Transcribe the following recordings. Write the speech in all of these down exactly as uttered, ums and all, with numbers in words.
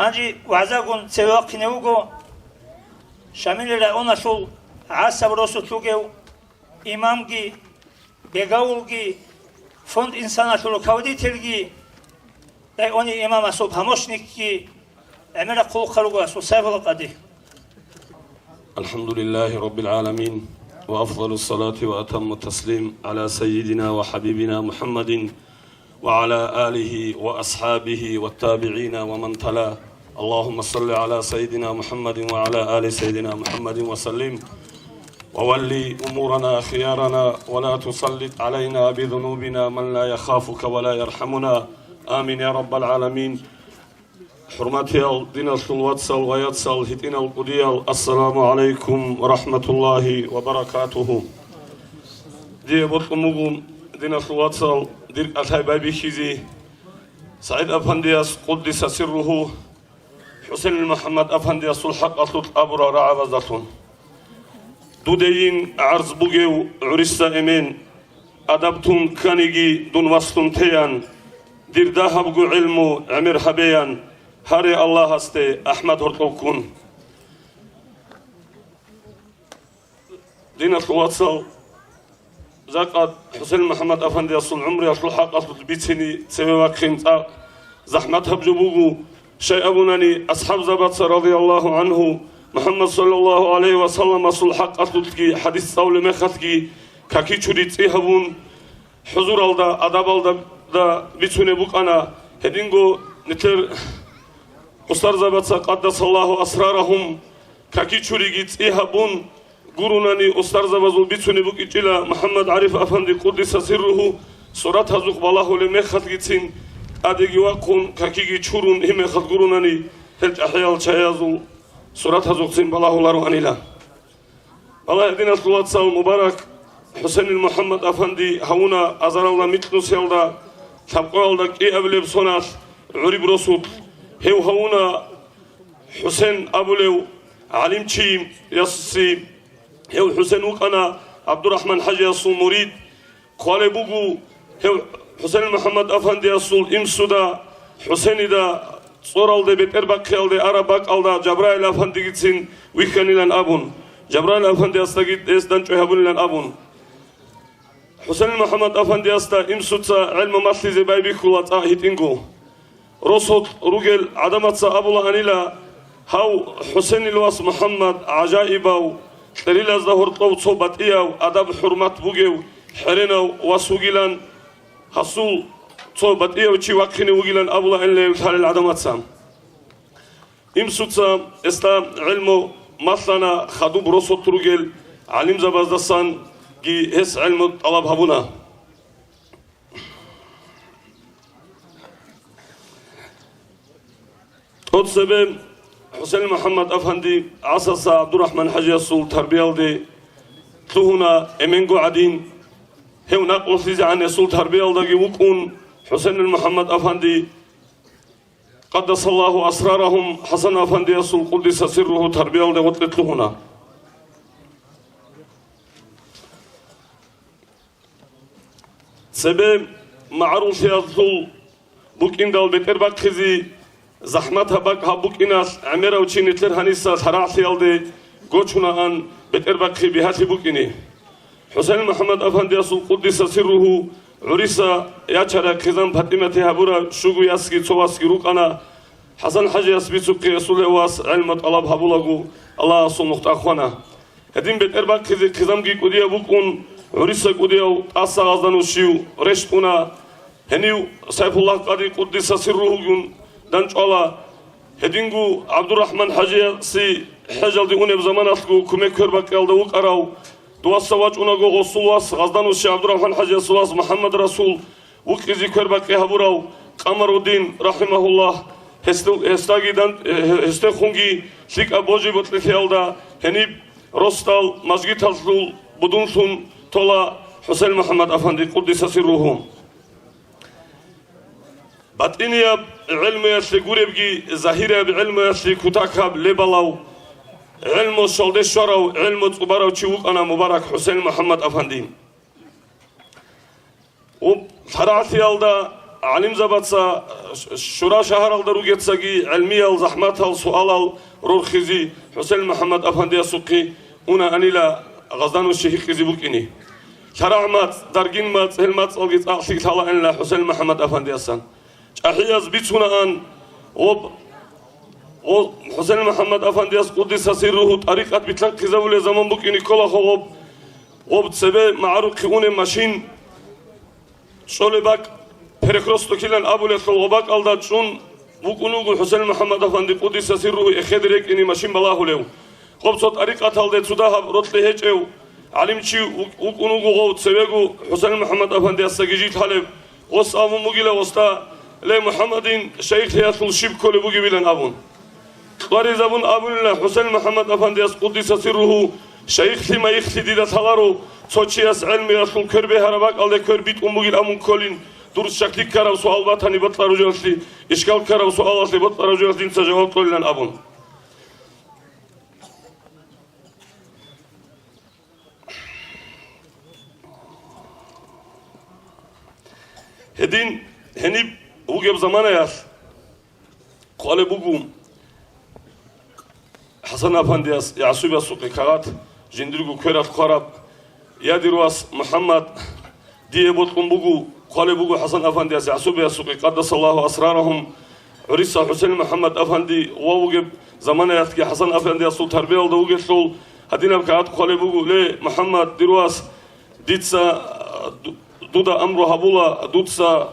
Гьанже вагӀзагун цеве вахъине вуго Шамилил районалъул гӀасаб росулъ вугев имамги, бегавулги, фонд «Инсан»алъул руководительги, районный имамасул помощникги, гӀемераб хъулухъа руго асул Сайфулла къади. الحمد لله رب العالمين، وأفضل الصلاة وأتم التسليم على سيدنا وحبيبنا محمد وعلى آله وأصحابه والتابعين ومن تلا. اللهم صل على سيدنا محمد وعلى آل سيدنا محمد وسلم. وول أمورنا خيارنا ولا تسلط علينا بذنوبنا من لا يخافك ولا يرحمنا. آمين يا رب العالمين. ХӀурматиял диналъул вацал ва яцал, гьитӀинал кӀудиял, ассаламу гӀалайкум ва рахӀматуллагьи ва баракатугьу. Дие бокьун буго, диналъул вацал, дир кӀалъай байбихьизе, СагӀид-афандияс, къуддиса сирругьу, ХӀусенил МухӀаммад-афандиясул хӀакъалъулъ абурал рагӀабаздалъун. Дудейин гӀарз бугев гӀуриса эмен, адаб тун кканиги дун васлъун теян, дир дагьабго гӀелму гӀемер гьабеян, гьаре Аллагьасде, АхӀмад гьоркьов ккун. Диналъул вацал, жакъа ХӀусен МухӀаммад-афандиясул гӀумруялъул хӀакъалъулъ бицине цеве вахъин цӀакъ захӀматаб жо буго. Щай абунани, асхӀабзабаца, радияллагьу гӀангьу, МухӀаммад саллаллагьу гӀалайгьи ва салламасул хӀакъалъулъги хӀадис цӀалулеб мехалъги какичури цӀи гьабун, хӀузуралда, адабалда бицунеб букӀана. Гьединго нилъер устарзабаца, къаддасаллагьу асрарагьум, какичуриги цӀи гьабун гурунани, устарзабазул бицунеб букӀинчӀила МухӀаммад ГӀариф-афанди, къуддиса сирругьу, суратазухъ балагьулеб мехалъгицин тӀадеги вахъун, какиги чурун, гьеб мехалъ гурунани, гьел чӀахӀиял чагӀазул суратазухъцин балагьулароанила. Балагье, диналъул вацал, мубарак ХӀусенил МухӀаммад-афанди гьавуна азаралда микьнусиялда, лъабкъоялда кӀиабилеб соналъ гӀуриб росулъ. Гьев гьавуна ХӀусен абулев гӀалимчиясе, гьев ХӀусен вукӀана ГӀабдурахӀман-хӀажиясул мурид. Хъвалеб буго, гьев ХӀусен МухӀаммад-афандиясул имсуда ХӀусенида цӀоралде бетӀербахъиялде араб бакӀалда Жабраил-афандигицин вихьанилан абун, Жабраил-афандиясдаги гьес дандчӀвай гьабунилан абун. ХӀусен МухӀаммад-афандиясда имсуца гӀелму малъизе байбихьула цӀакъ гьитӀинго. Росулъ ругел гӀадамаца абулаанила, гьав ХӀусенил вас МухӀаммад гӀажаибав, кьерилазда гьоркьов цо батӀияв, адаб-хӀурмат бугев, хӀеренав вас вугилан, гьасул цо батӀияв чи вахъине вугилан абулаанила гьев лъалел гӀадамаца. Имсуца гьесда гӀелму малъана, хадуб росулъ ругел гӀалимзабаздасанги гьес гӀелму тӀалаб гьабуна. ТӀоцебе ХӀусен МухӀаммад-афанди гӀасаса ГӀабдурахӀман-хӀажиясул тарбиялде лъугьуна эменго гӀадин. Гьев накълулъизегӀан гьесул тарбиялдаги вукӀун, ХӀусенил МухӀаммад-афанди, къаддасаллагьу асрарагьум, ХӀасан-афандиясул, къуддиса сирругьу, тарбиялде гъоркье лъугьуна. Цебе магӀаруллъиялъул букӀиндал бетӀербахъизе, захӀматаб бакӀ гьаб букӀиналъ гӀемерав чи нилъер гьаниса лъарагӀлъиялде гочунаан бетӀербахъи бигьалъи букӀине. ХӀусен МухӀаммад-афандиясул, къуддиса сирругьу, гӀуриса ячарай хъизан ПатӀимате гьабураб щуго ясги цо васги рукӀана. ХӀасан-хӀажияс бицухъе гьесул гьев вас гӀелму тӀалаб гьабулаго, Аллагьасул нухда хвана. Гьедин бетӀербахъизе хъизамги кӀудияб букӀун, гӀуриса кӀудияв тӀаса гъазда нушив рещтӀуна. Гьенив Сайфуллагь къади, къуддиса сирругьугун, дандчӀвала. Гьединго ГӀабдурахӀман-хӀажиясе хӀежалде унеб заманалъго кумек квербакъиялда вукӀарав, дуваса вачӀунаго гъосул вас, гъазда нуши ГӀабдурахӀман-хӀажиясул вас МухӀаммад-расул, вукӀизе квербакъи гьабурав Къамаруддин, рахӀимагьуллагь, гьесда-, гьесдаги дан-, гьесдехунги лъикӀаб божи-бокьилъиялда гьениб росдал мажгиталъул будунлъун тола ХӀусен МухӀаммад-афанди, къуддиса сирругьу. БатӀинияб гӀелмуялъе гуребги, загьирияб гӀелмуялъе кутакаб лебалав, гӀелму щвалде щварав, гӀелму цӀубарав чи вукӀана мубарак ХӀусен МухӀаммад-афанди. Лъарагьлъиялда ГӀалимзабаца Шура шагьаралда ругецаги гӀелмиял захӀматал суалал рорхизе ХӀусен МухӀаммад Афандиясухъе унаанила Гъаздануще гьикъизе букӀине. ЛъарагӀ мацӀ, даргин мацӀ, гьел мацӀалги цӀакъ лъикӀ лъалаанила ХӀусен МухӀаммад Афандиясан. ЧӀахӀияз бицунаан, гъоб, гъо-, ХӀусен МухӀаммад Афандияс, къуддиса сирругьу, тӀарикъат битлъанхъизабулеб заман букӀине кколаха гъоб, гъоб цебе магӀарухъе унеб машин, чӀолеб бакӀ, перекрестокилан абулелъул гъоб бакӀалда чӀун вукӀун вуго ХӀусен МухӀаммад Афанди, къуддиса сирругьу, эхедир рекӀине машин балагьулев. Гъоб цо тӀарикъаталде цо дагьаб рокьи гьечӀев гӀалимчи вукӀ-, вукӀун вуго гъов цевего ХӀусен МухӀаммад Афандиясдаги жил лъалев. Гъос абун бугила гъосда: «Ле, МухӀаммадин, шайихлъиялъул щиб кколеб бугебилан?» абун. Кьваризабун абунила ХӀусен МухӀаммад Афандияс, къуддиса сирругьу: «Шайихлъи-майихлъи дида лъаларо, цо чияс гӀелмиялъул квер бегьараб бакӀалде квер битӀун бугил абун кколин, дур щаклъи ккараб суал батани бокьараб жоялъе, ишкал ккараб суалалъе бокьараб жоялъе дица жаваб кьолилан», абун. Гьедин гьениб вугеб заманаялъ хъвалеб буго ХӀасан Афандияс ЯгӀсубиясухъе кагъат, жиндирго квералъ хъвараб: «Я, дир вас МухӀаммад, дие бокьун буго», хъвалеб буго ХӀасан Афандияс ЯгӀсубиясухъе, къаддасаллагьу асрарагьум, гӀуриса ХӀусен МухӀаммад Афанди ва вугеб заманаялъги ХӀасан Афандиясул тарбиялда вугелъул, гьадинаб кагъат хъвалеб буго: «Ле, МухӀаммад, дир вас, дица, ду-, дуда амру гьабула, дуца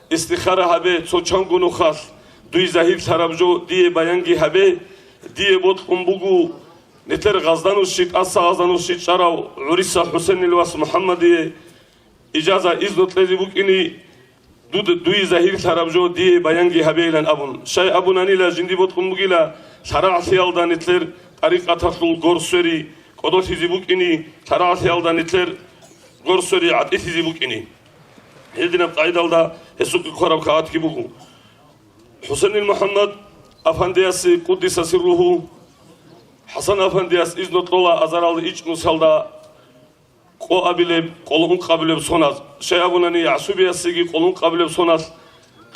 истихара гьабе цо чанго нухалъ, дуй загьирлъараб жо дие баянги гьабе, дие бокьун буго нилъер Гъазданущи, тӀаса Гъазданущи чӀарав гӀуриса ХӀусенил вас МухӀаммадие ижаза, изну кьезе букӀине, дуда, дуй загьирлъараб жо дие баянги гьабейилан», абун. Щай абунанила жинди бокьун бугила лъарагӀлъиялда нилъер тӀарикъаталъул гор свери кӀодолъизе букӀине, лъарагӀлъиялда нилъер гор свери гӀатӀилъизе букӀине. Гьединаб къагӀидалда гьесухъе хъвараб кагъатги буго. ХӀусенил МухӀаммад Афандиясе, къуддиса сирругьу, ХӀасан Афандияс изну кьола азаралда ичӀнусалда къо абилеб, къоло ункъабилеб соназ. Щай абунани, ЯгӀсубиясеги къоло ункъабилеб соналъ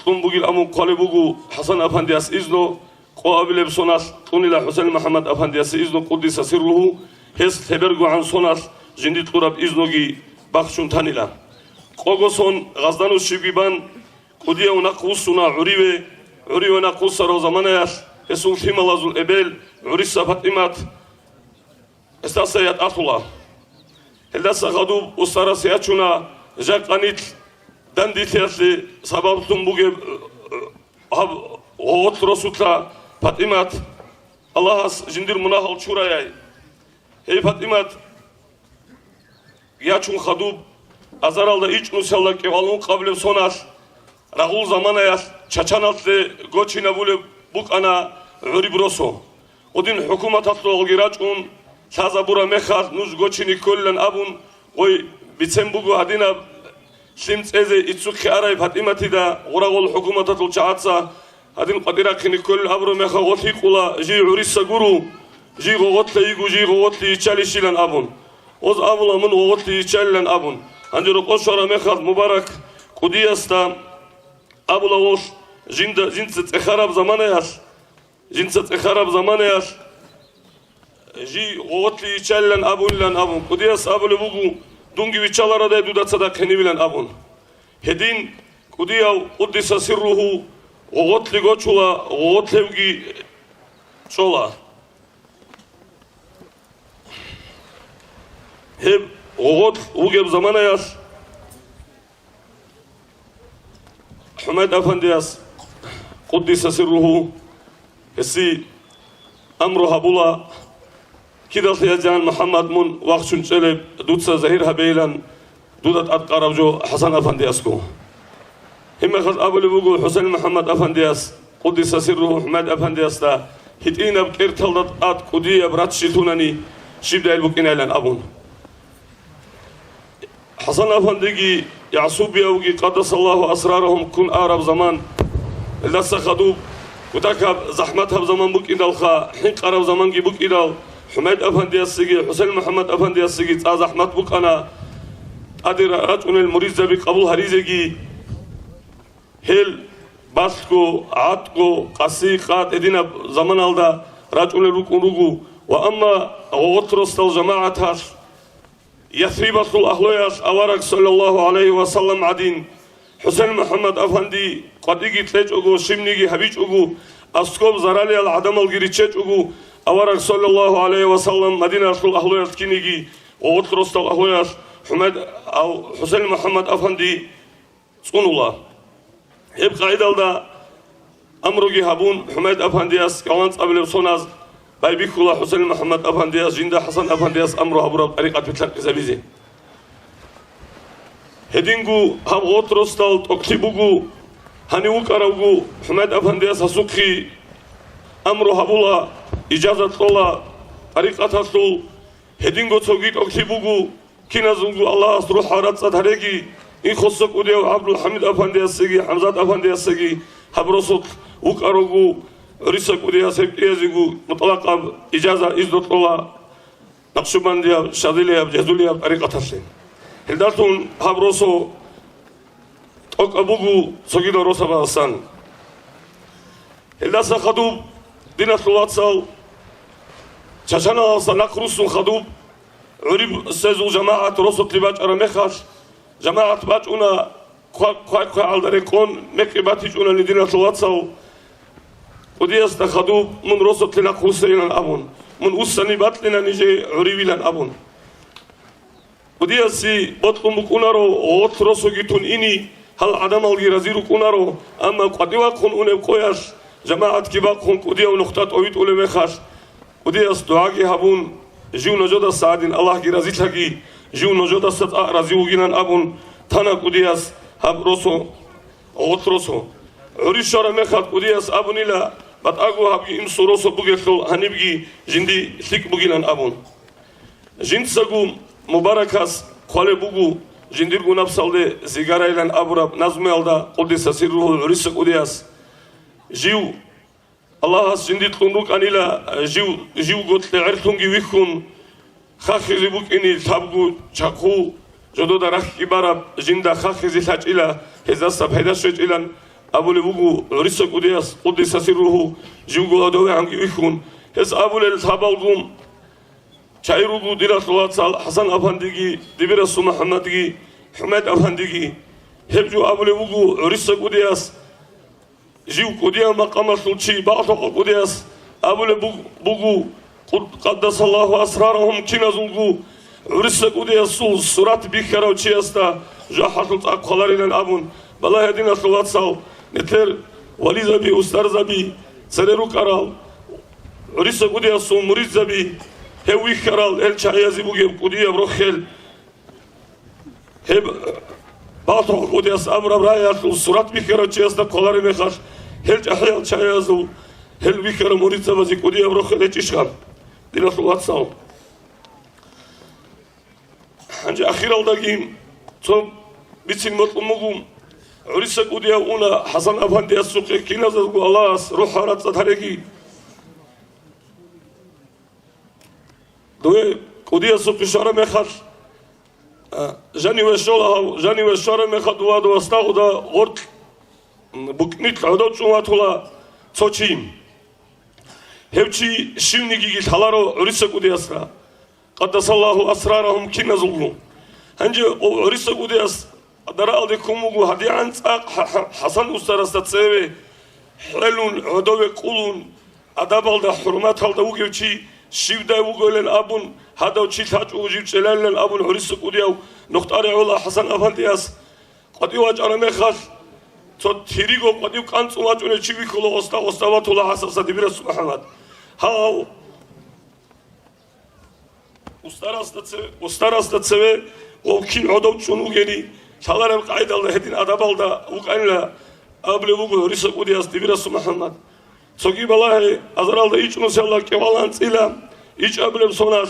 кьун бугил абун хъвалеб буго ХӀасан Афандияс изну, къо абилеб соналъ кьунила ХӀусен МухӀаммад Афандиясе изну, къуддиса сирругьу, гьес лъебергогӀан соналъ жинди кьураб изнуги бахчун танила. Къого сон Гъазданущибги бан, кӀудияв нахъ вуссуна гӀуриве, гӀуриве нахъ вуссарав заманаялъ гьесул лъималазул эбел гӀуриса ПатӀимат гьесдаса ятӀалъула. Гьелдаса хадуб устарас ячуна жакъа нилъ дандилъиялъе сабаблъун бугеб гьаб гъогъолъ росулъа ПатӀимат, Аллагьас жиндир мунагьал чураяй. Гьей ПатӀимат ячун хадуб, азаралда ичӀнусалда кӀиго ункъабилеб соналъ, рагъул заманаялъ Чачаналъе гочинабулеб букӀана гӀуриб росу. Гъудин хӀукуматалъулги рачӀун лъазабураб мехалъ нуж гочине кколилан абун, гъой бицен буго гьадинаб лъим цӀезе иццухъе арай ПатӀиматида гъурагъул хӀукуматалъул чагӀаца. Гьадин къватӀирахъине кколел абураб мехалъ гъолъ гьикъула: «Жий гӀуриса гуро, жий гъогъолъа йиго, жий гъогъолъи йиччалищилан», абун. Гъоз абула: «Мун гъогъолъи йиччалилан», абун. Гьанже рокъов щвараб мехалъ Мубарак кӀудиясда абула гъолъ: «Жинда, жинца цӀехараб заманаялъ, жинца цӀехараб заманаялъ жий гъогъолъи йиччалилан абунилан», абун. КӀудияс абулеб буго: «Дунги виччалародай дуда цадахъ гьенибилан», абун. Гьедин кӀудияв, къуддиса сирругьу, гъогъолъи гочула, гъогъолъевги чӀола. Гьеб гъогъолъ вугеб заманаялъ ХӀумайд-Афандияс, къуддиса сирругьу, гьесие амру гьабула: «Кидалъ язегӀан, МухӀаммад, мун вахчун чӀелеб, дуца загьир гьабейилан дуда тӀадкъараб жо ХӀасан-Афандиясго». Гьебмехалъ абулеб буго ХӀусен-МухӀаммад-Афандияс, къуддиса сирругьу, ХӀумайд-Афандиясда: «ГьитӀинаб кӀерталда тӀад кӀудияб раччи лъунани, щибдайил букӀинайилан», абун. ХӀасан-Афандиги ЯгӀсубиявги, къаддасаллагьу асрарагьум, ккун араб заман, гьелдаса хадуб кутакаб захӀматаб заман букӀиндалха, хӀинкъараб заманги букӀидал, ХӀумайд-Афандиясеги ХӀусен-МухӀаммад-Афандиясеги цӀа захӀмат букӀана, тӀаде ра-, рачӀунел муридзаби къабул гьаризеги. Гьел балъго, гӀатӀго, къаси-къатӀ гьединаб заманалда рачӀунел рукӀун руго, ва амма гъогъот росдал жамагӀаталъ Ясрибалъул агьлуялъ авараг саллаллагьу гӀалайгьи ва саллам гӀадин, ХӀусен МухӀаммад афанди къватӀиги кьечӀого, щибниги гьабичӀого, аскӀоб заралиял гӀадамалги риччачӀого, авараг саллаллагьу гӀалайгьи ва саллам Мадиналъул агьлуялъ киниги гъогъот росдал агьлуялъ ХӀумед-, ав-, ХӀусен МухӀаммад афанди цӀунула. Гьеб къагӀидалда амруги гьабун, ХӀумед афандияс кӀаланцӀабилеб соназ байбихьула ХӀусен МухӀаммад афандияс жинда ХӀасан афандияс амру гьабураб тӀарикъат лъанкъизабизе. Гьединго гьаб гъот росдал тӀокӀлъи буго, гьанив вукӀаравго ХӀумед афандияс гьасухъе амру гьабула, ижазат кьола тӀарикъаталъул. Гьединго цоги тӀокӀлъи буго, киназулго Аллагьас рухӀ гьарацӀцӀад гьареги, Инхоса кӀудияв ГӀабдулхӀамид афандиясеги ХӀамзат афандиясеги гьаб росулъ вукӀарого, ГӀуриса кӀудияс гьеб кӀиязего мутӀлакъаб ижаза изну кьола накъшубандияб, шазилияб, жезулияб тӀарикъаталъе. Гьелдалъун гьаб росо тӀокӀаб буго цогидал росабаздасан. Гьелдаса хадуб, диналъул вацал, Чачаналдаса нахъ руссун хадуб, гӀуриб сезул жамагӀат росулъе бачӀараб мехалъ, жамагӀат бачӀуна, ква-, квай-квай гӀалда рекъон, мекъи батичӀунани, диналъул вацал, кӀудиясда хадуб, мун росулъе нахъ вуссейилан абун, мун вуссани бакьина нижее гӀуривилан абун. КӀудиясе бокьун букӀунаро, гъолъ росоги тун ине, гьал гӀадамалги рази рукӀунаро, амма къватӀив вахъун унеб къоялъ, жамагӀатги бахъун кӀудияв нухда тӀовитӀулеб мехалъ, кӀудияс дугӀаги гьабун, жив нужедаса гӀадин Аллагьги разилъаги, жив нужедаса цӀакъ рази вугилан абун, тана кӀудияс гьаб росо, гъолъ росо. ГӀури щвараб мехалъ кӀудияс абунила, батӀаго гьабги инсул росо бугелъул гьанибги жинди лъикӀ бугилан абун. Жинцаго мубаракас хъвалеб буго жиндирго напсалде Зигарайилан абураб назмуялда, къуддиса сирругьу, ГӀуриса кӀудияс. Жив Аллагьас жинди кьун рукӀанила, жив, живго кьегӀерлъунги вихьун, хахизе букӀине лъабго чахъу жодода рахьги бараб жинда хахизе лъачӀила, гьездаса пайда щвечӀилан абулеб буго ГӀуриса кӀудияс, къуддиса сирругьу, живго гьадовегӀанги вихьун. Гьес абулел лъабалгун, чагӀи руго, диналъул вацал, ХӀасан афандиги, Дибирасул МухӀаммадги, ХӀумед афандиги. Гьеб жо абулеб буго ГӀуриса кӀудияс, жив кӀудияв макъамалъул чи, Балъухъа кӀудияс абулеб буг-, буго, къуд-, къаддасаллагьу асрарагьум киназулго, ГӀуриса кӀудиясул сурат бихьарав чиясда жо хӀалъул цӀакъ хъваларилан абун. Балагье, диналъул вацал, нилъер вализаби, устарзаби, цере рукӀарал, ГӀуриса кӀудиясул муридзаби, гьев вихьарал гьел чагӀиязе бугеб кӀудияб рохел, гьеб Балъухъа кӀудияс абураб рагӀиялъул сурат бихьарав чиясда кколареб мехалъ, гьел чӀахӀиял чагӀиязул, гьел вихьарав муридзабазе кӀудияб рохел гьечӀищха, диналъул вацал? Гьанже ахиралдаги цо бицин бокьун буго, ГӀуриса кӀудияв уна ХӀасан афандиясухъе, киназдаго Аллагьас рухӀ гьарацӀцӀад гьареги. Дове кӀудиясухъе щвараб мехалъ, а, жаниве щола гьав, жаниве щвараб мехалъ дова, дова стагъуда гъоркь, м, букӀнилъ гӀодов чӀун ватула цо чи. Гьев чи щивниги лъаларо ГӀуриса кӀудиясда, къаддасаллагьу асрарагьум киназулго. Гьанже ГӀуриса кӀудияс дараалде ккун буго, гьадигӀан цӀакъ ХӀа-, ХӀа-, ХӀасан устарасда цеве хӀелун, гӀодове къулун, адабалда, хӀурматалда вугев чи щивдай вугойилан абун, гьадав чи лъачӀого жив чӀеларилан абун, ГӀуриса кӀудияв нухда регӀула ХӀасан афандияс. КъватӀив вачӀараб мехалъ, цо тириго къватӀив кӀанцӀун вачӀунев чи вихьула, оста-оста ватула гьасаса Дибирасул МухӀаммад. Гьав устарасда цеве, устарасда цеве гъов кин гӀодов чӀун вугени, лъалареб къагӀидалда гьедин адабалда вукӀанила абулеб буго ГӀуриса кӀудияс Дибирасул МухӀаммад. Цоги балагье, азаралда ичӀнусиялда кӀивал анцӀила ичӀабилеб соналъ,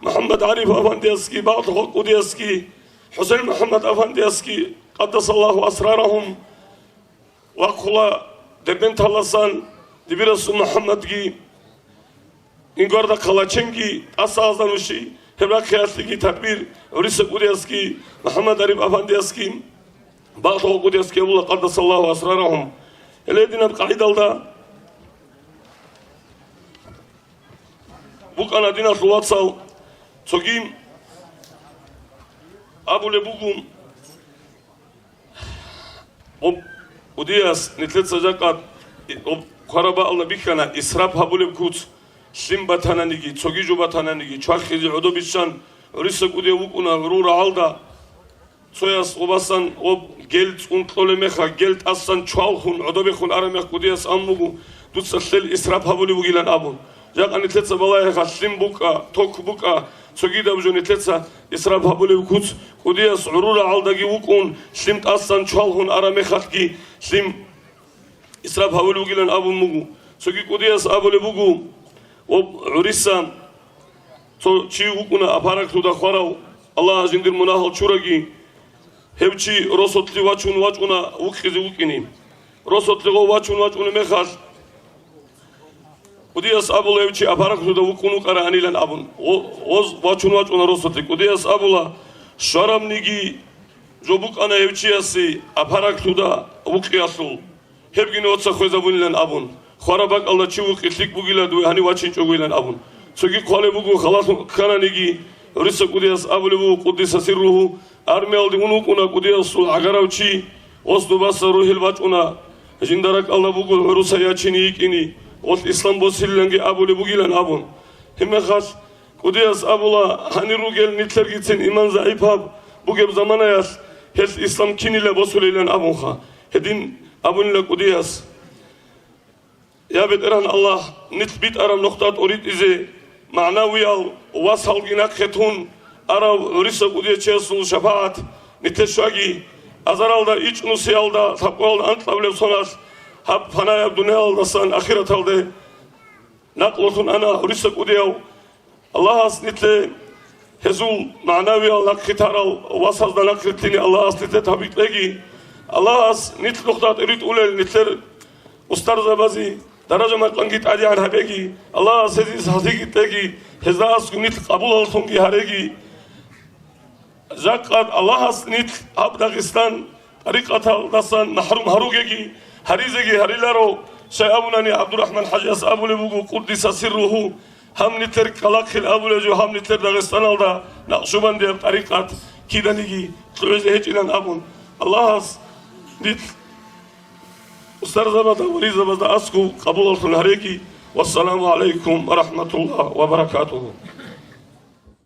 МухӀаммад ГӀариф афандиясги, Балъухъа кӀудиясги, ХӀусен МухӀаммад афандиясги, къаддасаллагьу асрарагьум, вахъула Дербенталасан Дибирасул МухӀаммадги, Ингварда Калаченги, тӀаса азанущий, гьеб рахъиялъеги тадбир, ГӀуриса кӀудиясги, МухӀаммад ГӀариф афандиясги. Бакълъун кӀудияс ккезе була, къаддасаллагьу асрарагьум. Гьеле гьединаб къагӀидалда букӀана диналъул вацал, цоги абулеб буго, гъоб кӀудияс нилъеца жакъа, гъоб хварабаалда бихьана, исраф гьабулеб куц, лъим батананиги, цоги жо батананиги, чвахизе гӀодобиччан, гӀуриса кӀудияв вукӀуна гӀурул рагӀалда. Цояс гъобасан гъоб гел цӀун кьолеб мехалъ, гел тӀасан чвалхун, гӀодобехун араб мех кӀудияс ан буго, дуца лъел исраф гьабулеб бугилан абун. Жакъа нилъеца балагьеха, лъим букӀа, ток букӀа, цогидаб жо нилъеца исраф гьабулеб куц, кӀудияс гӀурул рагӀалдаги вукӀун, лъим тӀасан чвалхун араб мехалъги, лъим исраф гьабулеб бугилан абун буго. Цоги кӀудияс абулеб буго, гъоб гӀуриса цо чи вукӀуна апараклъуда хварав, Аллагьас жиндир мунагьал чураги, гьев чи росулъе вачун вачӀуна вукъизе вукӀине. Росулъе гъов вачун вачӀунеб мехалъ, кӀудияс абула гьев чи апараклъуда вукӀун вукӀарагьанилан абун, гъо-, гъоз вачун вачӀуна росулъе. КӀудияс абула, щварамниги жо букӀана гьев чиясе апараклъуда вукъиялъул. Гьебги нугӀца хвезабунилан абун, хвараб бакӀалда чи вукъи лъикӀ бугила дуе гьанив вачинчӀогойилан абун. Цоги хъвалеб буго, халалъун ккананиги, гӀуриса кӀудияс абулеб буго, къуддиса сирругьу, армиялде ун вукӀуна кӀудиясул гӀагарав чи, гъос дубаса рухӀил бачӀуна, жинда ракӀалда буго гӀуруса ячине йикӀине, гъолъ ислам босилиланги абулеб бугилан абун. Гьебмехалъ кӀудияс абула, гьанир ругел нилъергицин иман загӀипаб бугеб заманаялъ гьелъ ислам кинила босулилан абунха. Гьедин абунила кӀудияс. Я БетӀергьан Аллагь, нилъ битӀараб нухда тӀоритӀизе, магӀнавиял васалги нахъе тун арав гӀуриса кӀудияв чиясул шапагӀат нилъе щваги, азаралда ичӀнусиялда лъабкъоялда анкьабилеб соналъ гьаб фанаяб дуниялалдасан ахираталде накълулъун ана гӀуриса кӀудияв. Аллагьас нилъе гьезул магӀнавиял нахъе тарал васазда нахъе лъине Аллагьас нилъе тавфикъ кьеги. Аллагьас нилъ нухда тӀоритӀулел нилъер устарзабазе даража-макъамги тӀадегӀан гьабеги. Аллагьас гьезие сахлъиги кьеги, гьезда аскӀоб нилъ къабулаллъунги гьареги. Жакъа Аллагьас нилъ гьаб Дагъистан тӀарикъаталдасан махӀрум гьаругеги, гьаризеги гьариларо, щай абунани ГӀабдурахӀман ХӀажияс абулеб буго, къуддиса сирругьу, гьаб нилъер кӀкӀалахъил абулеб жо, гьаб нилъер Дагъистаналда накъшубандияб тӀарикъат киданиги лъугӀизе гьечӀилан абун. Аллагьас нилъ устарзабазда, вализабазда аскӀоб къабулаллъун гьареги. Вассаламу гӀалайкум ва рахӀматуллагь ва баракатугьу.